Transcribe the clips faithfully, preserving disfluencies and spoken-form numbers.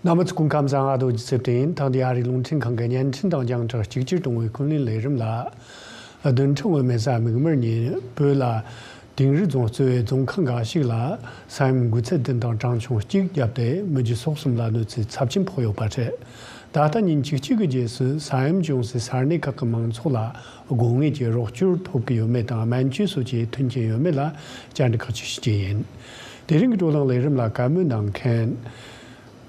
རྣམ་པ་ཚོ་སྐུ་ཁམས་བཟང་། ཨ་རྡོ་རྗེ་ཚེ་བརྟན་ཡིན། ཐེངས་འདིའི་ཨ་རིའི་རླུང་འཕྲིན་ཁང་གི་བརྙན་འཕྲིན་དང་རྒྱང་བསྒྲགས་གཅིག་གྱུར་གཏོང་བའི་ཀུན་གླེང་ལས་རིམ་ལ། བདུན་ཕྲག་སྔོན་མའི་གཟའ་མིག་དམར་ཉིན་བོད་ལ་དིང་རི་རྫོང་གཙོས་པའི་རྫོང་ཁག་འགའ་ཞིག་ལ་ས་ཡོམ་འགོས་ཚད་བདུན་དང་གྲངས་ཆུང་གཅིག་བརྒྱབ་སྟེ་མི་རྒྱུ་སྲོག་གསུམ་ལ་གནོད་འཚེ་ཚབས་ཆེན་ཕོག་ཡོད་པ་རེད། ད་ལྟ་ཉིན་བཅུ་གཅིག་གི་རྗེས་སུ་ས་ཡོམ་བྱུང་སའི་ས་གནས་ཁག་གི་མང་ཚོགས་ལ་དགོས་ངེས་ཀྱི་རོགས་སྐྱོར་ཐོབ་ཀྱི་ཡོད་མེད་དང་སྨན་བཅོས་སོགས་ཀྱི་མཐུན་རྐྱེན་ཡོད་མེད་ལ་བཅར་འདྲི་ཁག་ཅིག་ཞུ་རྒྱུ་ཡིན། དེ་རིང་གི་བགྲོ་གླེང་ལས་རིམ་ལ་བཀའ་མོལ་གནང་མཁན།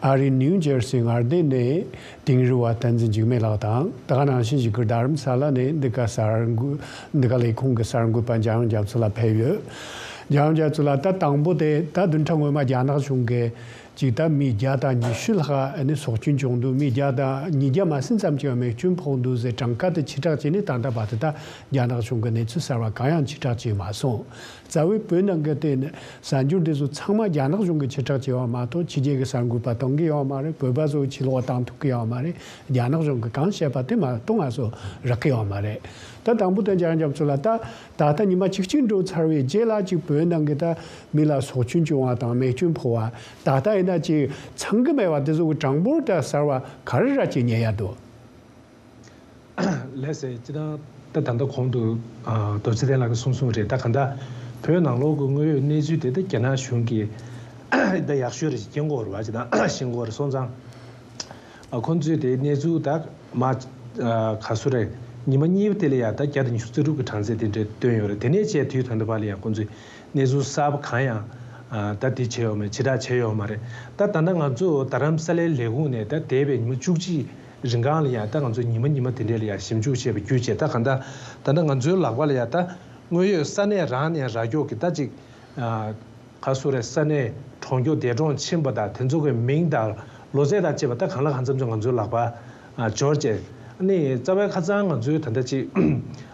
ཨ་རིའི་ནིའུ་ཇར་སི་མངའ་སྡེ་ནས་དིང་རི་བ་བསྟན་འཛིན་འཇིགས་མེད་ལགས་དང་། ད་ག་ནང་བཞིན་བཞུགས་སྒར་རྡ་རམ་ས་ལ་ནས་འདི་ག་གསར་འགོད། འདི་ག་ལས་ཁུངས་ཀྱི་གསར་འགོད་པ་འཇམ་དབྱངས་རྒྱ་མཚོ་ལགས་ཕེབས་ཡོད། འཇམ་དབྱངས་རྒྱ་མཚོ་ལགས། ད་དང་པོ་དེ་ད་བདུན་ཕྲག་སྔོན་མ་རྒྱ་ནག་གཞུང་གིས་ཅིག་ད་མི་བརྒྱ་དང་ཉི་ཤུ་ལྷག་ཨ་ནི་སྲོག་སྐྱོན་བྱུང་འདུག་མི་བརྒྱ་དང་ཉིས་བརྒྱ་མ་ཟིན་ཙམ་ཅིག་རྨས་སྐྱོན་ཕོག་འདུག་ཟེར་གྲངས་ཀ་དེ་ཕྱིར་བསྒྲགས་བྱས་ནས་ད་ལྟ་བར་དུ་ད་རྒྱ་ནག་གཞུང་གིས་གནས་ཚུལ་གསར་བ་གང་ཡང་ཕྱིར་བསྒྲགས་བྱས་མ་སོང་། རྩ་བའི་བོད་ནང་གི་དེ་ནི་གསར་འགྱུར་དེ་ཚོ་ཚང་མ་རྒྱ་ནག་གཞུང་གིས་ཕྱིར་བསྒྲགས་བྱས་པ་མ་གཏོགས་ཕྱི་རྒྱལ་གྱི་གསར་འགོད་པ་གཏོང་གི་ཡོད་མ་རེད། བོད་པ་ཚོ་ཕྱི་ལོགས་བཏང་ཐུབ་ཀྱི་ཡོད་མ་རེད། རྒྱ་ནག་གཞུང་གིས་གང་བཤད་པ་དེ་མ་གཏོགས་ང་ཚོ་རག་གི་ཡོད་མ་རེད། ད་དང་པོ་དེ་འཇམ་དབྱངས་རྒྱ་མཚོ་ལགས། ད་ད་ལྟ་ཉི་མ་བཅུ་གཅིག་འགྲོ་ཚར་བའི་རྗེས་ལ་ཅིག་བོད་ནང་གི་ད་མི་ལ་སྲོག་སྐྱོན་བྱུང་བ་དང་རྨས་སྐྱོན་ཕོག་པ། ད་ལྟ་ཡིན་ན་ཅིག་ཚང་གི་མེད་པ་དེ་ཚོ་གི་གྲངས་འབོར་ད་གསར་བ་ག་རེ་ར་ཅིག་རྙེད་ཡ་འདུག་ལགས་སེ། སྤྱིར་བཏང་ད་ད་ལྟ་གོང་དུ་ཨ་རྡོ་རྗེ་གདན་ལགས་ཀྱིས་གསུངས་གསུངས་རེད། ད་ག་ད་བོད་ནང་ལོགས་ཀྱི་དངོས་ཡོད་གནས་ཚུལ་དེ་ད་རྒྱ་ནག་གཞུང་གིས་ད་ཡག་ཤོས་རེད་ཅེས་མཁྱེན་གྱི་ཡོད་རེད་བ། ཅིག་ད་ཤེས་ཀྱི་ཡོད་རེད། སོང་ཙང་ཨ་ཁོང་ཚོས་དེ་གནས་ཚུལ་ད་མ་ཨ་ག་ཚོད་རེད། ཉི་མ་གཉིས་པ་དེ་ལ་ཡ་ད་བརྒྱ་དང་ཉི་ཤུ་རྩ་དྲུག་གི་གྲངས་ཚད་དེ་འདྲ་བཏོན་ཡོད་རེད། དེ་ནས་བྱས་དུས་ད་ལྟ་བར་ལ་ཡ་ཁོང་ཚོས་གནས་ཚུལ་གསར་པ་གང་ཡང་ཨ་ད་དེ་བྱས་ཡོད་མེད་ཕྱིར་བསྒྲགས་བྱས་ཡོད་མ་རེད། ད་ད་ལྟ་ང་ཚོ་རྡ་རམ་ས་ལའི་ལས་ཁུངས་ནས་ད་འདས་པའི་ཉི་མ་བཅུ་གཅིག་རིང་གང་ལ་ཡང་ད་ང་ཚོ་ཉི་མ་ཉི་མ་དེ་འདྲས་ལ་ཡང་ཞིབ་འཇུག་བྱས་པ་བརྒྱུད་བྱས། ད་གང་ལྟར་ད་ལྟ་ང་ཚོའི་ལག་པ་ལ་ཡང་ད་དངོས་ཡོད་ས་གནས་རང་ནས་ར་སྐྱོར་གྱི་ད་ཅིག་ཨ་ག་ཚོད་རེད། ས་གནས་གྲོང་ཁྱེར་འདས་གྲོངས་ཕྱིན་པ་དང་དེ་ཚོ་གི་མིང་དང་ལོ་ཚད་དང་བཅས་པ་ད་གང་ལ་གང་འཚམ་ཅིག་ང་ཚོའི་ལག་པ་ཨ་འབྱོར་བྱས། ཨ་ནི་རྩ་བའི་ཁ་སང་ང་ཚོའི་ད་ལྟ་ཅིག་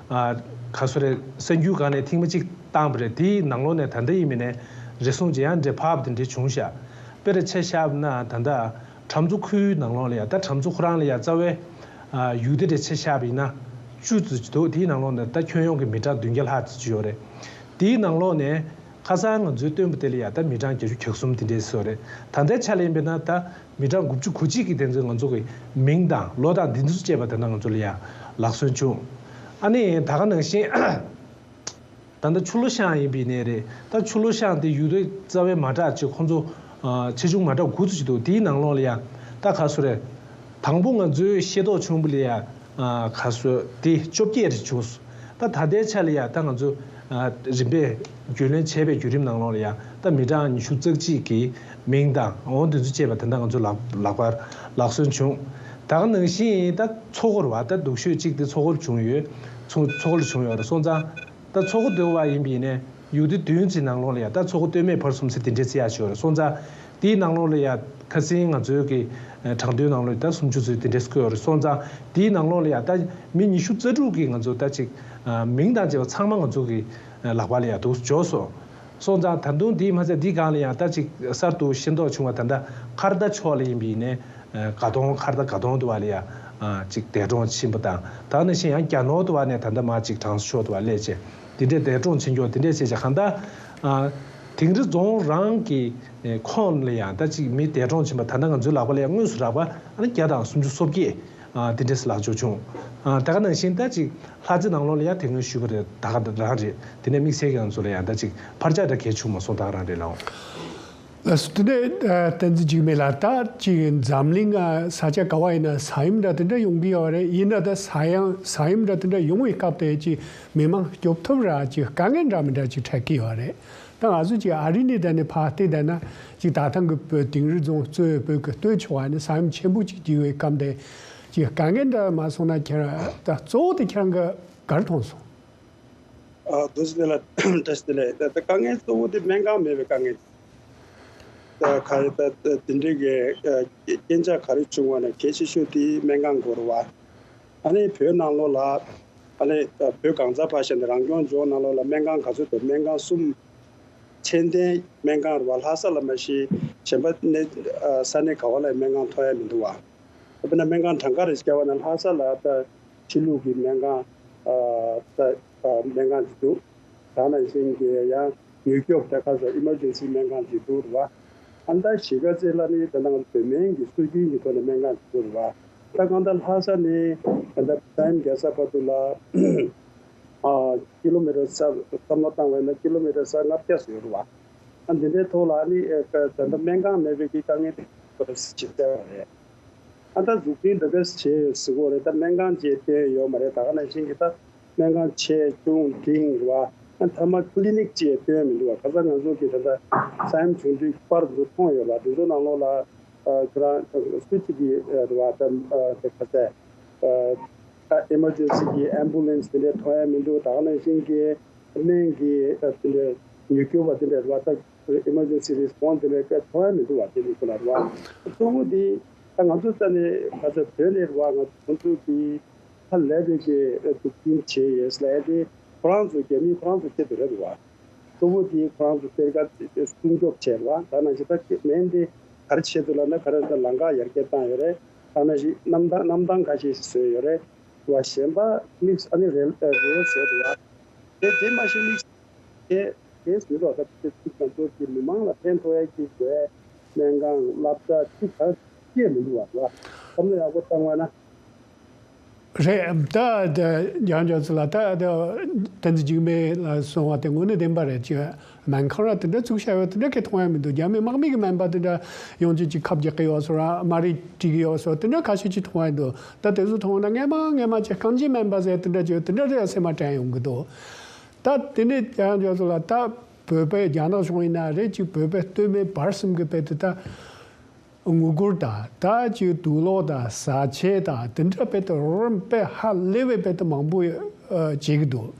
ཨ་ག་ཚོད་རེད། གསར་འགྱུར་སྒང་ནས་ཐེངས་མ་གཅིག་བཏང་པ་རེད། དེའི་ནང་ལོགས་ནས་ད་ལྟ་ཡིན་མིན་ནས་རེ་ཟུང་ཅིག་ཡང་འདྲེ་ཕབ་དེ་འདྲས་བྱུང་ཤག་དཔེར་ཆ་བཞག་ན་ད་ལྟ་གྲམ་མཚོ་ཁུལ་ནང་ལོགས་ལ་ཡ། ད་གྲམ་མཚོ་ཁོ་རང་ལ་ཡ་རྩ་བའི་ཨ་ཡུལ་སྡེ་རེ་ཆ་བཞག་པ་ཡིན་ན་བཅུ་ཙམ་ཅིག་འདུག་དེའི་ནང་ལོགས་ནས་ད་ཁྱོན་ཡོངས་ཀྱི་མི་གྲངས་བདུན་བརྒྱ་ལྷག་ཙམ་ཅིག་ཡོད་རེད། དེའི་ནང་ལོགས་ནས་ཁ་སང་ང་ཚོའི་བཏོན་པ་དེ་ལ་ཡ་ད་མི་གྲངས་བརྒྱད་ཅུ་གྱ་གསུམ་དེ་འདྲས་ཡོད་རེད། ད་ལྟའི་ཆ་ལ་ཡིན་པ་ཡིན་ན་ད་མི་གྲངས་དགུ་བཅུ་གོ་གཅིག་གི་དེ་ཚོའི་ང་ཚོ་གི་མིང་དང་ལོ་དང་དེ་ཚོ་བཅས་པ་དེ་འདྲ་ང་ཚོ་ལ་ཡ་ལག་སོན་བྱུང་། ཨ་ནི་ད་ག་ནང་བཞིན། ད་ལྟ་ཆུ་ལོག་ཤང་ཡིན་པའི་ནས་རེད། ད་ཆུ་ལོག་ཤང་དེ་ཡུལ་སྡེ་རྩ་བའི་མ་གྲགས་ཅིག་ཁོང་ཚོ་ཨ་ཆེ་ཆུང་མ་གྲགས་དགུ་ཙམ་ཅིག་འདུག་དེའི་ནང་ལོགས་ལ་ཡ་ད་ག་ཚོད་རེད། དང་པོ་ང་ཚོའི་ཤེས་རྟོགས་བྱུང་བ་ལ་ཡ་ཨ་ག་ཚོད་དེ་བཅོ་བརྒྱད་རེ་བྱུང་སོང་། ད་ད་ལྟའི་ཆ་ལ་ཡ་ད་ང་ཚོ་ཨ་རིམ་པས་རྒྱུས་ལོན་བྱས་པའི་བརྒྱུད་རིམ་ནང་ལོགས་ལ་ཡ་ད་མི་གྲངས་ཉི་ཤུ་རྩ་གཅིག་གི་མིང་དང་འོ་དེ་ཚོ་བཅས་པ་དེ་འདྲ་ང་ཚོ་ལག་ལག་པར་ལག་སོན་བྱུང་། ད་ག་ནང་བཞིན་ད་མཚོ་སྐོར་བ་ད་སྡུག་ཤོས་གཅིག་དེ་མཚོ་སྐོར་བྱུང་ཡོད། མཚོ་མཚོ་སྐོར་བྱུང་ཡོད་རེད། སོང་ཙང་། ད་མཚོ་སྐོར་སྡོད་པ་ཡིན་པ་ཡིན་ནའི་ཡུལ་སྡེ་བདུན་ཙམ་ནང་ལོགས་ལ་ཡ་ད་མཚོ་སྐོར་སྟོད་སྨད་བར་གསུམ་ཟེར་དེ་འདྲས་ཟེར་ཡག་ཅིག་ཡོད་རེད། སོང་ཙང་དེའི་ནང་ལོགས་ལ་ཡ་ཁ་སང་ང་ཚོའི་གི་གྲངས་ཐོའི་ནང་ལོགས་ལ་ད་སུམ་ཅུ་ཙམ་དེ་འདྲས་བཀོད་ཡོད་རེད། སོང་ཙང་དེའི་ནང་ལོགས་ལ་ཡ་ད་མི་ཉི་ཤུ་རྩ་དྲུག་གི་ང་ཚོ་ད་ཅིག་མིང་དང་བཅས་པ་ཚང་མ་ང་ཚོ་གི་ལག་པ་ལ་ཡ་འདུག་འབྱོར་སོང་། སོང་ཙང་ད་དུང་དེའི་མ་ཚད་དེའི་སྒང་ལ་ཡ་ད་ཅིག་གསར་དུ་ཤེས་རྟོགས་བྱུང་བ་ད་ལྟ་ཁ་རྡ་ཕྱོགས་ལ་ཡིན་པ་ཡིན་ནའི། དགའ་གདོང་ཁ་རྡ་དགའ་གདོང་དུ་བ་ལ་ཡ་ཅིག་འདས་གྲོངས་ཕྱིན་པ་དང་། ད་ནང་བཞིན་ཡང་རྒྱ་ནོར་དུ་བ་ནས་ད་ལྟ་མ་ཅིག་གྲངས་སུ་ཤོར་དུ་བ་སླེབས་བྱས་དེ་འདྲས་འདས་གྲོངས་ཕྱིན་ཀྱོག་དེ་འདྲས་བྱས་བྱས་གང་ལྟར་དིང་རི་རྫོང་རང་གི་ཁོངས་ལ་ཡང་ད་ཅིག་མི་འདས་གྲོངས་ཕྱིན་པ་ད་ལྟ་ང་ཚོའི་ལག་པ་ལ་ཡང་དངོས་སུ་རག་པ་ཨ་ནི་བརྒྱ་དང་སུམ་ཅུ་སོ་བརྒྱད་དེ་འདྲས་ལག་འབྱོར་བྱུང་། ད་ག་ནང་བཞིན་ད་ཅིག་ལྷ་རྩེ་ནང་ལོགས་ལ་ཡང་དེ་སྔོན་ཞུས་པ་རེད། ད་ག་རང་རེད། དེ་ནས་དམིགས་བསལ་གྱི་ང་ཚོ་ལ་ཡང་ད་ཅིག་འཕར་ཆག་འདྲ་གལ་བྱུང་མ་སོང་། ད་ག་རང་རེད་ལགས། ལགས་སོ། དེ་ནས་ཨ་བསྟན་འཛིན་འཇིགས་མེད་ལགས། ད་ཅིག་འཛམ་གླིང་ང་ས་ཆ་ག་བ་ཡིན་ན་ས་ཡོམ་འདྲ་དེ་འདྲ་ཡོང་གི་ཡོད་རེད། ཡིན་ན་ད་ས་ཡང་ས་ཡོམ་འདྲ་དེ་འདྲ་ཡོང་བའི་སྐབས་དེ་ཅིག་མི་མང་སྐྱོབ་ཐབས་ར་ཅིག་དཀའ་ངལ་འདྲ་མི་འདྲ་ཅིག་འཕྲད་ཀྱི་ཡོད་རེད། ད་ང་ཚོ་ཅིག་ཨ་རི་ནས་བསྡད་ནས་ཕར་བལྟས་བསྡད་ན་ཅིག་ད་ཐེངས་ཀྱི་བོད་དིང་རི་རྫོང་གཙོས་བོད་ཀྱི་སྟོད་ཕྱོགས་ཨ་ནི་ས་ཡོམ་ཆེན་པོ་ཅིག་བྱུང་བའི་སྐབས་དེ་ཅིག་དཀའ་ངལ་འདྲ་མ་སོང་ན་ཁྱེད་རང་ད་གཙོ་བོ་དེ་ཁྱེད་རང་གིས་ག་རེ་མཐོང་སོང་། ཨ་རྡོ་རྗེ་གདན་ལགས་བཀྲ་ཤིས་བདེ་ལེགས། ད་ད་དཀའ་ངལ་གཙོ་བོ་དེ་སྨན་ཁང་མེད་པའི་དཀའ་ངལ། ད་ག་རེ་ད་ད་དེ་འདྲའི་གི་ཨ་རྐྱེན་ཆག་ག་རེ་བྱུང་བ་ན་གལ་ཆེ་ཤོས་དེ་སྨན་ཁང་དགོས་རེད་བ། ཨ་ནི་བོད་ནང་ལོགས་ལ་ཨ་ནི་ད་བོད་གང་ས་ཕར་བཞག་ནས་རང་སྐྱོང་ལྗོངས་ནང་ལོགས་ལ་སྨན་ཁང་ག་ཚོད་འདུག་སྨན་ཁང་གསུམ། ཚད་ལྡན་སྨན་ཁང་རེད་བ། ལྷ་ས་ལ་མ་གཞི་གཞན་པ་གནས་ཨ་ས་གནས་ག་བ་ལ་སྨན་ཁང་ཐོན་ཡ་མི་འདུག་བ། དཔེར་ན་སྨན་ཁང་གྲངས་ཀ་རེ་བརྒྱབ་པ་ན་ལྷ་ས་ལ་ད་ཕྱི་ལུགས་ཀྱི་སྨན་ཁང་ཨ་ད་ཨ་སྨན་ཁང་ཅིག་འདུག་ད་ནང་བཞིན་གྱི་ཡང་མྱུར་སྐྱོབ་དེ་ག་ཚོད་ཨི་མར་ཇེན་སི་སྨན་ཁང་ཅིག་འདུག་རེད་བ། ཨ་ད་གཞིས་ཀ་རྩེ་ལ་ནི་ད་ནང་བོད་སྨན་གྱི་སྲོལ་རྒྱུན་གྱི་ཐོག་ནས་སྨན་ཁང་དེ་ཚོ་རེད་བ། ད་གང་ལྟར་ལྷ་ས་ནས་ད་ལྟ་ས་ཡོམ་རྒྱག་ས་བར་དུ་ལ་ཨ་ཀི་ལོ་མི་ཊར་ས་བསམ་བློ་བཏང་བས་ན་ཀི་ལོ་མི་ཊར་ས་ལྔ་བརྒྱ་ཙམ་ཡོད་རེད་བ། ཨ་འདི་འདྲའི་ཐོག་ལ་ནི་ཨ་ད་ལྟ་སྨན་ཁང་མེད་པའི་གི་དཀའ་ངལ་དེ་ཁོ་རང་ཞིག་བསལ་བ་རེད། ཨ་ད་འཛུགས་སྐྲུན་འདི་འདྲ་བྱས་ཟེར་གོ་རེད། ད་སྨན་ཁང་ཅིག་བཏོན་ཡོད་མ་རེད། ད་ག་ནང་བཞིན་གྱི་ད་སྨན་ཁང་ཆེ་ཆུང་འབྲིང་རེད་བ། ཨ་མཐའ་མ་ཀི་ལི་ནིག་ཅིག་བཏོན་མི་འདུག་བ། ཁ་སང་ང་ཚོ་གི་ད་ལྟ་ས་ཡོམ་བྱུང་དུས་པར་འདུག་མཐོང་ཡོད་པ། དེ་ཚོ་ནང་ལོགས་ལ་ཨ་ཁྱེད་རང་སུ་གཅིག་གི་ཨ་རེད་བ། ད་ཨ་དེ་ག་ཚད་ཨ་ད་ཨེ་མར་ཇེན་སི་གི་ཨེམ་བུ་ལན་སི་དེ་འདྲ་ཐོན་ཡ་མི་འདུག་ད་ག་ནང་བཞིན་གྱི་སྨན་གྱི་ཨ་དེ་འདྲ་ཉོ་སྒྱུར་བ་དེ་འདྲ་རེད་བ། ད་ཨི་མར་ཇེན་སི་རེ་སི་པོན་སི་དེ་ལས་ཀ་ཐོན་ཡ་མི་འདུག་བ། དེ་ནི་ཁོ་ལ་རེད་བ། གཙོ་བོ་དེ་ད་ང་ཚོ་རྩ་ནས་ཁ་ཚ་བོད་ནས་རེད་བ། ང་ཚོ་ཁོང་ཚོ་གི་ཧ་ལས་པའི་གི་འཛུགས་སྐྲུན་བྱས་ཡོད་ཟེར་ལབ་ཡ་དེ་ཁོ་རང་ཚོ་རྒྱ་མི་ཁོ་རང་ཚོ་ཆེད་དུ་རེད་བ། གཙོ་བོ་དེ་ཁོ་རང་ཚོ་གཏེར་ཁ་སྲུང་སྐྱོབ་བྱས་རེད་བ། ད་ནང་བཞིན་ད་སྨན་དེ་ག་རེ་ཆེད་དུ་ལབ་ན་ག་རེ་ད་ལམ་ཁ་ཡར་རྒྱས་བཏང་ཡོད་རེད། ད་ནང་བཞིན་གནམ་ཐང་གནམ་ཐང་ཁ་ཤས་ཤིག་བཟོས་ཡོད་རེད་བ། གཞན་པ་དམིགས་ཨ་ནི་རེལ་རེལ་བཟོས་རེད་བ། དེ་དེ་མ་གཞི་དམིགས་དེ་དེ་ཟེར་རོགས། ད་དེ་ཚིག་ང་ཚོ་གི་མི་མང་ལ་ཕན་ཐོགས་ཡ་གི་དགོས་སྨན་ཁང་སློབ་གྲྭ་ཅི་གང་སྐྱེས་མི་འདུག་བ། བསམ་བློ་ཡག་པོ་བཏང་བ་ན། རེད། ད་ད་རྒྱང་རྒྱང་ཚོ་ལ་ད་ད་བསྟན་འཛིན་འཇིགས་མེད་ལ་གསུངས་པ་དེ་དངོས་གནས་བདེན་པ་རེད། ཅེས་སྨན་ཁང་ར་དེ་འདྲ་བཙུགས་བྱ་ཡོད་དེ་འདྲ་གི་མཐོང་ཡ་མི་འདུག་རྒྱ་མི་དམག་མི་གི་སྨན་པ་དེ་འདྲ་ཡོང་ཅིག་ཅིག་ཁབ་རྒྱག་གི་ཡོད་སོ་ར་མ་རིག་བྲིས་གི་ཡོད་སོ་དེ་འདྲ་ཁ་ཤས་ཅིག་མཐོང་ཡ་འདུག་ད་དེ་ཚོ་མཐོང་ན་སྔས་མ་སྔས་མ་ཅིག་རྐང་རྗེན་སྨན་པ་ཟེར་དེ་འདྲ་ཅིག་དེ་འདྲ་རེད་སེམས་མ་དྲན་ཡོང་གི་འདུག་ད་དེ་ནས་ཀྱང་ཇོ་ཚོ་ལ་ད་བོད་པའི་རྒྱ་ནག་གཞུང་ཡིན་ན་རེད། ཅིག་བོད་པའི་སྟོད་སྨད་བར་གསུམ་གྱི་དཔེ་དེ་ད་དངུལ་སྒོར་དང་ད་ཅིག་དུག་སློག་དང་བཟའ་ཆས་དང་དེ་འདྲ་དཔེ་དེ་རོགས་རམ་དཔེ་ཧ་ལས་པའི་དཔེ་དེ་མང་པོ་ཨ་བྱེད་ཀྱི་འདུག་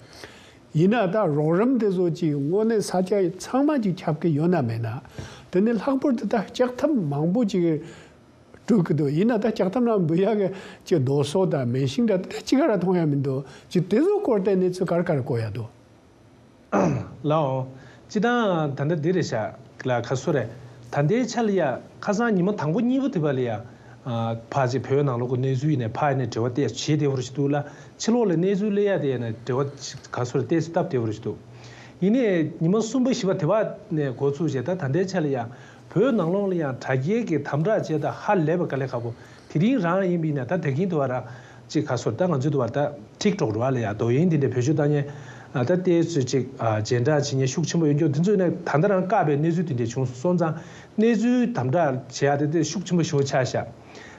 ཡིན་ན་ད་རོགས་རམ་དེ་ཚོ་ཅིག་དངོས་གནས་ས་ཆ་ཚང་མ་ཅིག་ཁྱབ་ཀྱི་ཡོད་ན་མེད་ན། དེ་ནས་ལྷག་པར་དུ་ད་ལྕགས་ཐབ་མང་པོ་ཅིག་སྤྲོད་ཀྱི་འདུག་ཡིན་ན་ད་ལྕགས་ཐབ་ནང་འབུལ་ཡག་གི་ཅིག་རྡོ་སོལ་དང་མེ་ཤིང་འདྲ་དེ་འདྲ་ཅི་ག་ར་མཐོང་ཡ་མི་འདུག་ཅིག་དེ་ཚོ་སྐོར་དེ་གནས་ཚུལ་ག་རེ་ག་རེ་གོ་ཡ་འདུག་ལའོ། སྤྱི་བཏང་ད་ལྟ་འདི་རེད་ཤག་ལ་ཁ་སོ་རེད། ད་ལྟའི་ཆ་ལ་ཡ་ཁ་སང་ཉི་མ་དང་པོ་གཉིས་པ་དེ་བ་ལ་ཡ། ཕ་ཅིག་བོད་ནང་ལོགས་ཀྱི་གནས་ཚུལ་ཡིན་ནའི་ཕ་ཡིན་ནའི་འབྲེལ་བ་བལྟས་བྱེད་བདེ་བོ་རུ་ཞིག་འདུག་ལ། ཕྱི་ལོགས་ལ་གནས་ཚུལ་གླེང་ཡ་དེ་ཡིན་ནའི་འབྲེལ་བ་ཁ་སོ་རེ་བལྟས་སུ་སྟབས་བདེ་བོ་རུ་ཞིག་འདུག་ཡིན་ནའི་ཉི་མ་གསུམ་པ་བཞི་པ་དེ་བ་ནས་འགོ་ཚུགས་བྱས་ད་ད་ལྟའི་ཆ་ལ་ཡ། བོད་ནང་ལོགས་ལ་ཡང་དྲ་རྒྱའི་གི་དམ་དྲག་བྱས་ད་ཧ་ལས་པ་དཀའ་ལས་ཁག་པོ། དེ་རིང་རང་ཡིན་པ་ཡིན་ན་ད་ད་གིན་དུ་བ་ར་ཅིག་ག་སོར་ད་ང་ཚོའི་དུ་བ་ད་ཊིག་ཊོག་རུ་བ་ལ་ཡ་དོ་ཡིན་དེ་འདྲའི་བེད་སྤྱོད་བཏང་ཉན་ད་ལྟའི་ཚོད་ཅིག་ཇེན་ཌར་བྱེད་ཉན་ཤུགས་ཆེན་པོ་ཡོད་འགྱོ། དེ་ཚོ་ནས་ད་ལྟ་རང་བཀག་པའི་གནས་ཚུལ་དེ་འདྲའི་བྱུང་སོང་། སོང་ཙང་གནས་ཚུལ་དམ་དྲག་བྱེད་ཡ་དེ་དེ་ཤུགས་ཆེན་པོ་ཞེ་པོ་ཆགས་ཤག་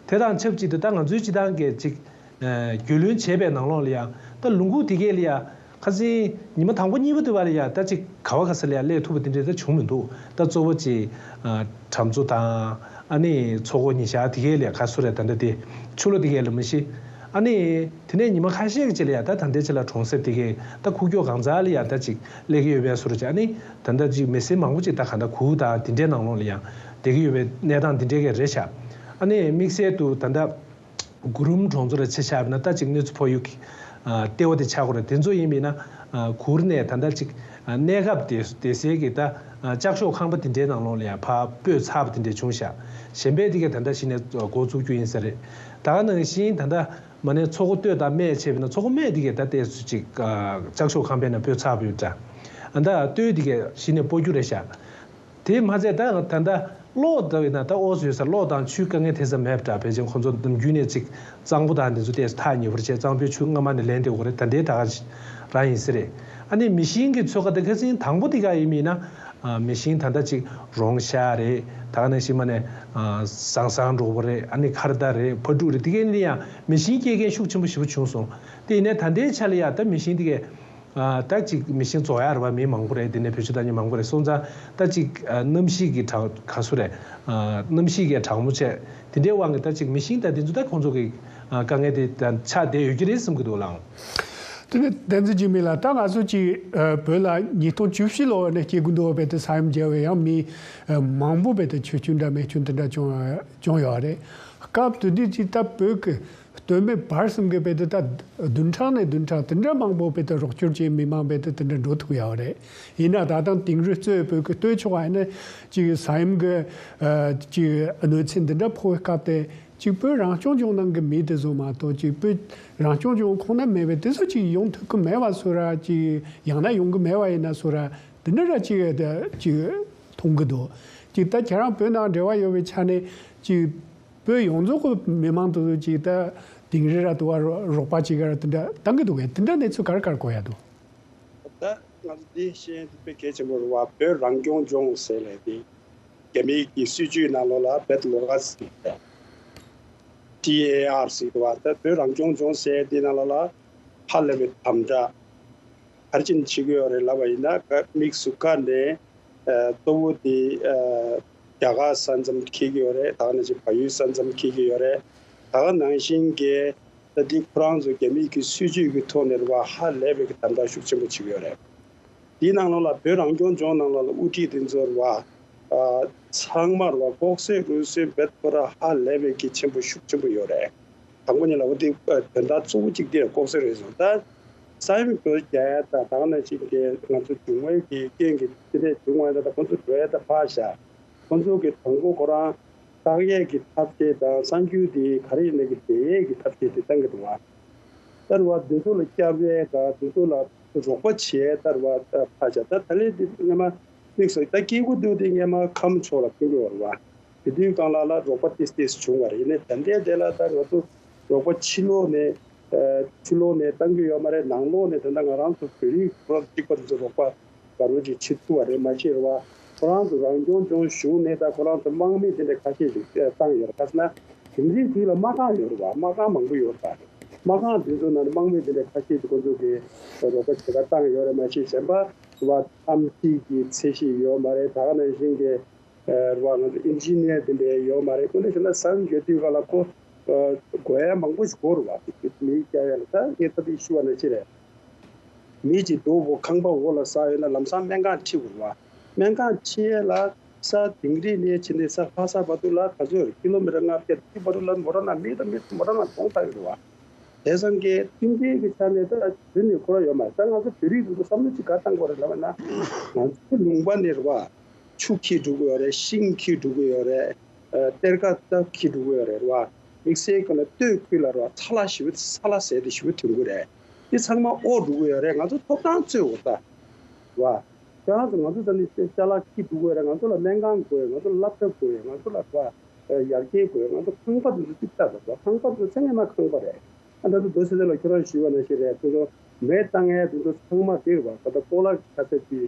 དེ་དང་ཆབས་ཅིག་ཏུ་ད་ང་ཚོའི་སྤྱི་བཏང་གི་ཅིག་རྒྱུས་ལོན་བྱས་པའི་ནང་ལོགས་ལ་ཡང་ད་ལུང་ཁུག་དེ་གས་ལ་ཡང་ཁ་སང་ཉི་མ་དང་པོ་གཉིས་པ་དུ་བ་ལ་ཡང་ད་ཅིག་ག་བ་ག་ས་ལ་ཡང་སླེབས་ཐུབ་པ་དེ་འདྲས་ད་བྱུང་མི་འདུག་ད་གཙོ་བོ་ཅིག་གྲམ་མཚོ་དང་ཨ་ནི་མཚོ་སྒོ་ཉི་ཤར་དེ་གས་ལ་ཡང་ག་སུ་རེད། ད་ལྟ་དེ་ཆུ་ལོ་དེ་གས་ལ་མི་ཤེས། ཨ་ནི་དེ་ནས་ཉི་མ་ཁ་ཤས་ཀྱི་རྗེས་ལ་ཡང་ད་ད་ལྟའི་ཆ་ལ་གྲོང་གསེབ་དེ་གས་ད་ཁུག་ཀྱོག་གང་ཚ་ལ་ཡང་ད་ཅིག་སླེབས་ཀྱི་ཡོད་པའི་སུ་རུ་ཅིག་ཨ་ནི་ད་ལྟ་ཅིག་མི་སེར་མང་པོ་ཅིག་ད་ག་ད་གུ་དང་དེ་འདྲའི་ནང་ལོགས་ལ་ཡང་བསྡད་ཀྱི་ཡོད་པའི་གནས་སྟངས་དེ་འདྲས་གས་རེད་ཤག་ཨ་ནི་དམིགས་བསལ་དུ་ད་ལྟ། གུ་རུམ་གྲོང་ཚོ་ལ་ཆ་བཞག་པ་ན་ད་ཅིག་གནོད་འཚེ་ཕོག་ཡུལ་གྱི་ལྟེ་བ་དེ་ཆགས་ཀྱི་རེད། དེ་ཚོ་ཡིན་པས་ན་གུར་ནས་ད་ལྟ་ཅིག་གནས་སྐབས་དེ་དེ་སའི་གི་ད་ལྕགས་ཤོག་ཁང་པ་དེ་འདྲའི་ནང་ལོགས་ལ་ཡང་ཕར་སྤོས་ཚར་བ་དེ་འདྲས་བྱུང་ཤག་གཞན་པའི་དེ་གས་ད་ལྟ་གཞི་ནས་འགོ་བཙུགས་རྒྱུ་ཡིན་ས་རེད། ད་ག་ནང་བཞིན་ད་ལྟ་མ་ནས་མཚོ་སྒོ་སྟོད་དང་སྨད་བྱས་པས་ན་མཚོ་སྒོ་སྨད་དེ་གས་ད་ལྟའི་ཚོད་ཅིག་ལྕགས་ཤོག་ཁང་པའི་ནང་སྤོས་ཚར་བ་ཡོད་འདྲ། ཨ་ད་སྟོད་དེ་གས་གཞི་ནས་སྤོ་རྒྱུ་རེད་ཤག་དེ་མ་ཚད་ད་ད་ལྟ་གློག་ད་ཡིན་ན་ད་ཨོ་ཟོས་ས་གློག་དང་ཆུའི་དཀའ་ངལ་དེ་ཙམ་མེད་པ་འདྲ། ཕལ་ཆེར་ཁོང་ཚོ་ནམ་རྒྱུན་ནས་ཅིག་གཙང་པོ་དང་དེ་ཚོ་ཏོག་ཙམ་ཐག་ཉེ་པོར་བྱས། གཙང་པོའི་ཆུ་སྔ་མ་ནས་ལེན་བསྡད་ཡོད་རེད། ད་ལྟའི་ད་ག་རང་ཡིན་ས་རེད། ཨ་ནི་མེ་ཤིང་གི་ཚོད་ཀ་ད་ཁ་སང་དང་པོ་དེ་ག་ཡིན་མིན་ན་མེ་ཤིང་ད་ལྟ་ཅིག་རོང་ཤར་རེད། ད་ག་ནང་བཞིན་མ་ནས་ཟང་ཟང་འགྲོ་བོ་རེད། ཨ་ནི་ཁར་ད་རེད། ཕ་ཕྲུག་རེད། དེ་གའི་ནི་ཡང་མེ་ཤིང་སྐྱེ་མཁན་ཤུགས་ཆེན་པོ་ཞེ་པོ་བྱུང་སོང་། དེ་ཡིན་ནའི་ད་ལྟའི་ཆ་ལ་ཡ་ད་མེ་ཤིང་དེ་གའི་ད་ཅིག་མེ་ཤིང་བཙོག་ཡག་རེད་བ། མི་མང་པོ་རེད། དེ་ནས་བེད་སྤྱོད་བཏང་མཁན་མང་པོ་རེད། སོང་ཙང་ད་ཅིག་གནམ་གཤིས་ཀྱི་གྲང་ག་སུ་རེད། གནམ་གཤིས་ཀྱི་གྲང་མོ་བྱས། དེ་འདྲའི་དབང་གིས་ད་ཅིག་མེ་ཤིང་ད་དེ་ཚོ་ད་ཁོང་ཚོ་གི་དཀའ་ངལ་དེ་ད་ཆགས་བསྡད་ཡོད་ཀྱི་རེད་བསམ་གྱི་འདུག་ལགས། དེ་ནས་བསྟན་འཛིན་འཇིགས་མེད་ལགས། ད་ང་ཚོ་ཅིག་བོད་ལ་ཉིས་སྟོང་བཅུ་བཞི་ལོ་ནས་སྐྱེ་དགུ་འདུག་བས་དེ་ས་ཡོམ་བརྒྱབ་བས་ཡང་མི་མང་པོ་བས་དེ་འཆི་སྐྱོན་འདྲ་མེ་སྐྱོན་དེ་འདྲ་བྱུང་བྱུང་ཡོད་རེད། སྐབས་དེ་དུས་ཅིག་ད་བོད་ཀྱི་སྟོད་སྨད་བར་གསུམ་གྱི་བས་དེ་ད་བདུན་ཕྲག་ནས་བདུན་ཕྲག་དེ་འདྲ་མང་པོ་བས་དེ་རོགས་སྐྱོར་བྱེད་མི་མང་བས་དེ་དེ་འདྲ་འགྲོ་ཐུབ་ཡོད་རེད། ཡིན་ན་ད་ལྟ་དེང་རུ་གཙོས་བོད་ཀྱི་སྟོད་ཕྱོགས་ཨ་ནི་ཅིག་ས་ཡོམ་གྱི་ཅིག་གནོད་འཚེ་འདི་འདྲ་ཕོག་པའི་སྐབས་དེ་ཅིག་བོད་རང་སྐྱོང་ལྗོངས་ནང་གི་མི་དེ་ཚོ་མ་གཏོགས་ཅིག་བོད་རང་སྐྱོང་ལྗོངས་ཁོངས་ན་མེད་པའི་དེ་ཚོ་ཅིག་ཡོང་ཐུབ་ཀྱི་མེད་པ་བཟོ་ར་ཅིག་ཡང་ན་ཡོང་གི་མེད་པ་ཡིན་ན་བཟོ་ར། དེ་འདྲ་ར་ཅིག་ཅིག་མཐོང་གི་འདུག་ཅིག་ད་ཁྱེད་རང་བོད་ནང་འབྲེལ་བ་ཡོད་པའི་ཆ་ནས་ཅིག་བོད་ཡོངས་རྫོགས་ཀྱི་མི་མང་དེ་ཚོ་ཅིག་ད་དིང་རི་ར་དུ་བ་རོགས་པ་ཅིག་ག་ར་དེ་འདྲ་བཏང་གི་འདུག་གས། དེ་འདྲ་གནས་ཚུལ་ག་རེ་ག་རེ་གོ་ཡ་འདུག། ད་ང་ཚོ་འདི་ཤེས་ཡོན་དེ་དཔེ་གལ་ཆེན་པོ་རེད་བ། བོད་རང་སྐྱོང་ལྗོངས་ཟེར་ལས་དེ་རྒྱ་མིའི་གི་སྲིད་ཇུས་ནང་ལོགས་ལ་བེད་ལོ་ག་ཟེར། ཊི་ཨེ་ཨར་ཟེར་བ། ད་བོད་རང་སྐྱོང་ལྗོངས་ཟེར་དེ་ནང་ལོགས་ལ་ཧ་ལས་པའི་དམ་དྲག་ག་རེ་བྱེད་ཀྱི་ཡོད་རེད་ལབ་པ་ཡིན་ན། དམིགས་སུ་བཀར་ནས་ཨ་གཙོ་བོ་དེ་ཨ་རྒྱ་གར་ས་མཚམས་འཁེལ་གྱི་ཡོད་རེད། ད་ག་ནང་བཞིན་བལ་ཡུལ་ས་མཚམས་འཁེལ་གྱི་ཡོད་རེད། ད་ག་ནང་བཞིན་གྱི་ད་འདི་ཁོ་རང་ཚོ་རྒྱ་མིའི་གི་སྲིད་ཇུས་ཀྱི་ཐོག་ནས་རེད་བ། ཧ་ལས་པའི་གི་དམ་དྲག་ཤུགས་ཆེན་པོ་བྱེད་ཀྱི་ཡོད་རེད། དེའི་ནང་ལོགས་ལ་བོད་རང་སྐྱོང་ལྗོངས་ནང་ལོགས་ལ་དབུ་ཁྲིད་དེ་ཚོ་རེད་བ། ཨ་ཚང་མ་རེད་བ། ལྐོག་ཟ་རུལ་སུངས་བེད་ཁོ་ར་ཧ་ལས་པའི་གི་ཆེན་པོ་ཤུགས་ཆེན་པོ་ཡོད་རེད། དང་པོ་ཉིད་ལ་འོ་དེ་ཨ་དོན་དག་གཙོ་བོ་གཅིག་དེ་ལྐོག་ཟ་རུལ་སུངས། ད་ས་ཡོམ་བོད་རྒྱག་ཡ་ད་ད་ག་ནང་བཞིན་གྱི་ང་ཚོ་འབྱུང་བའི་གི་རྐྱེན་གྱིས་དེ་འདྲས་བྱུང་བ་ཡིན་ད། ད་ཁོ་ཚོ་འགྲོ་ཡ་ད་ཕར་བཞག། ཁོ་ཚོ་གི་དང་པོ་ཁོ་རང་བཏགས་ཡས་ཀྱི་ཐབས་ཤེས་དང་། གསར་འགྱུར་དེ་ག་རེ་ཡིན་ན་གི་བསྡད་ཡས་ཀྱི་ཐབས་ཤེས་དེ་བཏང་གི་འདུག་བ། ལྟར་བ་འདི་ཚོ་ལ་སྐྱབས་ཡས་དང་འདི་ཚོ་ལ་རོགས་པ་བྱས་ལྟར་བ་ཕ་ཆ་ད་ད་ལས་འདི་སྔ་མ་དམིགས་སུ་ད་སྐྱེ་དགུ་འདུག་དེ་སྔ་མ་ཁམས་ཕྱོགས་ལ་ཕུལ་གི་ཡོད་རེད་བ། དེ་དུས་སྒང་ལ་ལ་རོགས་པ་ཏིས་ཏིས་བྱུང་བ་རེད། ཡིན་ནའི་ད་ལྟའི་དེ་ལ་ད་ང་ཚོ་རོགས་པ་ཕྱི་ལོགས་ནས་ཨ་ཕྱི་ལོགས་ནས་བཏང་གི་ཡོད་མ་རེད། ནང་ལོགས་ནས་ད་ལྟ་ང་རང་ཚོ་བོད་རིགས་ཁོ་རང་གཅིག་པ་དེ་ཚོ་རོགས་པ་ག་རོ་ཅིག་བྱེད་ཐུབ་པ་རེད་མ་ཤེས་རེད་བ། ཁོ་རང་ཚོ་རང་སྐྱོང་ལྗོངས་གཞུང་ནས་ད་ཁོ་རང་ཚོ་དམག་མི་དེ་འདྲ་ཁ་ཤས་ཤིག་བཏང་ཡོད་རེད། ག་ཟེར་ན་དེང་རིང་དུས་ལ་དམག་ཁང་ཡོད་རེད་བ། དམག་ཁང་མང་པོ་ཡོད་རེད་བ། དམག་ཁང་དེ་ཚོ་ནང་དམག་མི་དེ་འདྲ་ཁ་ཤས་ཤིག་ཁོ་ཚོ་གི་རོགས་པ་བྱེད་ག་བཏང་ཡོད་རེད་མ་ཤེས། གཞན་པ་རེད་བ། ཨེམ་ཆི་གི་ཚད་གཞི་ཡོད་མ་རེད། ད་ག་ནང་བཞིན་གྱི་ཨ་རེད་བ། ང་ཚོ་ཨིན་ཇི་ནི་ཡར་དེ་འདྲ་ཡོད་མ་རེད། དངོས་གནས་བྱས་ན་ས་ཡོམ་བརྒྱབ་དུས་སྒང་ལ་ཁོ་ཨ་དགོས་ཡ་མང་པོ་ཞིག་དགོས་རེད་བ། མི་སྐྱ་ཡ་ལ་ད་ངས་ད་དེ་ཞུ་བ་ནང་བཞིན་རེད། མི་གཅིག་སྡུག་པོ་ཁང་པ་འོག་ལ་ཟག་ཡོད་ན་ལམ་སང་སྨན་ཁང་ཁྲིད་དགོས་རེད་བ། སྨན་ཁང་ཁྲིད་ཡས་ལ་ས་དིང་རི་ནས་ཕྱིན་ནས་ས་ལྷ་ས་བར་དུ་ལ་ག་ཚོད་རེད། ཀི་ལོ་མི་ཊར་ལྔ་བརྒྱ་དེ་བར་དུ་ལ་མོ་ཊ་ནང་མི་དང་མི་མོ་ཊ་ནང་གཏོང་ཚར་ཡོད་རེད་བ། དེང་སང་གི་མཐུན་རྐྱེན་གྱི་ཆ་ནས་ད་དེ་ནས་ཁོ་ར་ཡོད་མ་རེད། ད་ང་ཚོ་བོད་རིགས་ཚོ་བསམ་བློ་ཅིག་ག་བཏང་དགོས་རེད་ལབ་ན། ང་ཚོ་ལུང་པ་ནས་རེད་བ། ཆུ་འཁྱེར་འགྲོ་གི་ཡོད་རེད། ཤིང་འཁྱེར་འགྲོ་གི་ཡོད་རེད། ཨ་གཏེར་ཁ་སྟབས་འཁྱེར་འགྲོ་གི་ཡོད་རེད་བ། དམིགས་བསལ་གྱི་ལ་སྟོད་ཁུལ་ལ་རེད་བ། ཚ་ལ་ཞེ་པོ་ཚ་ལ་ཟེར་དེ་ཞེ་པོ་ཐོན་གི་རེད། དེ་ཚང་མ་ཨོ་འགྲོ་གི་ཡོད་རེད། ང་ཚོ་ཐོབ་ཐང་རྩོད་འོ་ད་རེད་བ། ཁྱེད་རང་ཚོ་ང་ཚོ་ད་ནི་ཅ་ལག་འཁྱེར་འགྲོ་གི་ཡོད་རེད། ང་ཚོ་ལ་སྨན་ཁང་དགོས་ཡོད། ང་ཚོ་ལ་སློབ་གྲྭ་དགོས་ཡོད། ང་ཚོ་ལ་རེད་བ། ཡར་རྒྱས་དགོས། ང་ཚོ་ཁང་པ་དེ་ཚོ་ཅིག་ལྟ་དགོས། ཁང་པ་དེ་ཚོ་ཚང་མ་ཁང་པ་རེད། ཨ་ད་དུ་རྡོ་སེ་ད་ལ་ཁྱོད་རང་ཞུས་པ་ནང་བཞིན་རེད། ཁོ་ཚོ་མེ་བཏང་ཡས་དེ་ཚོ་ཚང་མ་དེ་རེད་བ། ད་ལྟ་སྤོ་ལགས་ཁ་གསབ་ཀྱི་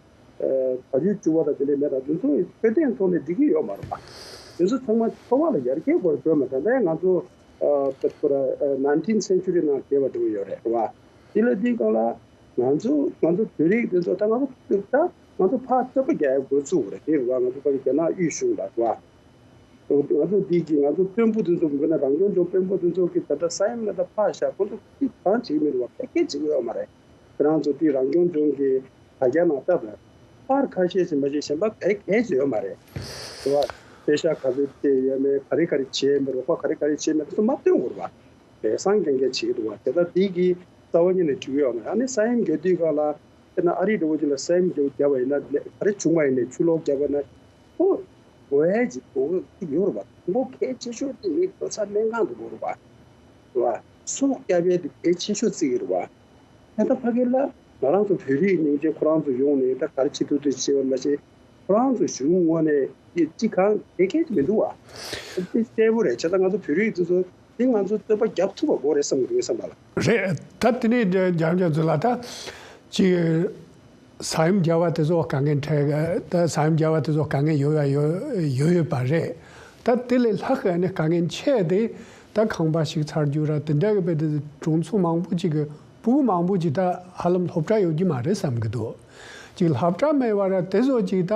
ཨ་བ་ཡུལ་བཅུ་པ་དང་དེ་འདྲའི་མེ་དང་དེ་ཚོ་འཕྲོད་བསྟེན་ཐོག་ནས་འགྲིག་གི་ཡོད་མ་རེད་བ། དེ་ཚོ་ཚང་མ་འཚོ་བ་ལ་ཡར་རྒྱས་དགོས་རེད། དགོས་མ་ད་ལྟ་ང་ཚོ་ཨ་ད་ཁོ་ར་ཨ་ནའིན་ཊིན་སེན་ཅུ་རི་ནང་བསྡད་པ་འགྲོ་གི་ཡོད་རེད་བ། དེ་ལ་དེའི་སྒང་ལ། ང་ཚོ་ང་ཚོ་བོད་རིགས་དེ་ཚོ་ད་ང་ཚོ་ད་ང་ཚོ་ཕར་རྩོད་པ་རྒྱག་ཡ་འགོ་བཙུགས་རེད། དེ་རེད་བ། ང་ཚོ་ཕ་གི་རྒྱ་ནག་དབུས་གཞུང་ལ་རེད་བ། ང་ཚོ་འདི་གི་ང་ཚོ་དཔོན་པོ་དེ་ཚོ་མགོ་ན་རང་སྐྱོང་ལྗོངས་དཔོན་པོ་དེ་ཚོ་གི་ད་ལྟ་ས་ཡོམ་ལ་ད་ཕར་བཞག་ཁོ་ཚོ་ཅི་གང་བྱེད་ཀྱི་མི་འདུག་བ། ཕལ་སྐད་བྱེད་ཀྱི་ཡོད་མ་རེད། ཁྱེད་རང་ཚོ་དེ་རང་སྐྱོང་ལྗོངས་ཀྱི་དྲ་རྒྱ་ནང་ལྟ་དང་། པར་ཁ་ཤས་ཤིག་མ་བྱེད་གཞན་པ་ག་གས་ཅི་ཡོད་མ་རེད། རེད་བ། པེ་ཤག་ག་ཚོད་སྤྲད་ཡོད་མེད། ག་རེ་ག་རེ་བྱས་མེད། རོགས་པ་ག་རེ་ག་རེ་བྱས་མེད། དེ་ཚོ་མ་སྟོན་དགོས་རེད་བ། ལས་བཟང་རྐྱང་རྐྱང་བྱེད་ཀྱི་འདུག་བ། དེ་ལྟར་དེ་གི་རྩ་བ་ཉིད་ནས་འགྲིག་གི་ཡོད་མ་རེད། ཨ་ནི་ས་ཡོམ་བརྒྱབ་དུས་སྒང་ལ་དཔེར་ན་ཨ་རི་འདྲ་བོ་ཅིག་ལ་ས་ཡོམ་བརྒྱབ་བརྒྱབ་པ་ཡིན་ན་ག་རེ་བྱུང་བ་ཡིན་ནའི་ཆུ་ལོག་བརྒྱབ་པ་ན་ཨོ་དགོས་ཡས་ཅིག་དགོས་ཀྱི་ཡོད་རེད་བ། དང་པོ་གལ་ཆེ་ཤོས་དེ་ངས་ལོ་ཙཱ་སྨན་ཁང་དུ་དགོས་རེད་བ། རེད་བ། སྲོག་སྐྱབས་ཡས་དེ་གལ་ཆེ་ཤོས་བརྩི་གི་རེད་བ། ད་ལྟ་ཕ་གི་ལ་ང་རང་ཚོ་བོད་རིགས་སྙིང་རྗེ་ཁོ་རང་ཚོ་ཡོང་ནས་ད་ག་རེ་བྱེད་ཐུབ་ཐུབ་བྱེད་པ་མ་ཟད། ཁོ་རང་ཚོ་གཞུང་ངོས་ནས་ཅི་གང་གེ་གེ་མི་འདུག་བ། དེ་གསལ་པོ་རེད། བྱས་ཙང་ང་ཚོ་བོད་རིགས་ཚོ་ཚོ་དེ་ང་ཚོ་རྩོད་པ་རྒྱབ་ཐུབ་པ་དགོས་རེད་བསམ་གི་འདུག་བསམ་པ་ལ། རེད། ད་དེ་ནས་འཇམ་འཇམ་ཚོ་ལ་ད་ཅི་ས་ཡོམ་བརྒྱབ་པ་དེ་ཚོ་དཀའ་ངལ་འཕྲད་ད་ས་ཡོམ་བརྒྱབ་པ་དེ་ཚོ་དཀའ་ངལ་ཡོད་ཡ་ཡོད་ཡོད་ཡོད་པ་རེད། ད་དེ་ལས་ལྷག་གི་ནི་དཀའ་ངལ་ཆེ་དེ་ད་ཁང་པ་ཞིག་ཚར་རྒྱུ་ར་དེ་འདྲ་གི་དཔེ་དེ་གྲོང་ཚོ་མང་པོ་ཅིག་གི་ཕྲུ་གུ་མང་པོ་ཅིག་ད་ཧ་ལམ་སློབ་གྲྭ་ཡོད་ཀྱི་མ་རེད་བསམ་གི་འདུག་ཅིག་སློབ་གྲྭ་མེད་པ་ར་དེ་ཚོ་ཅིག་ད་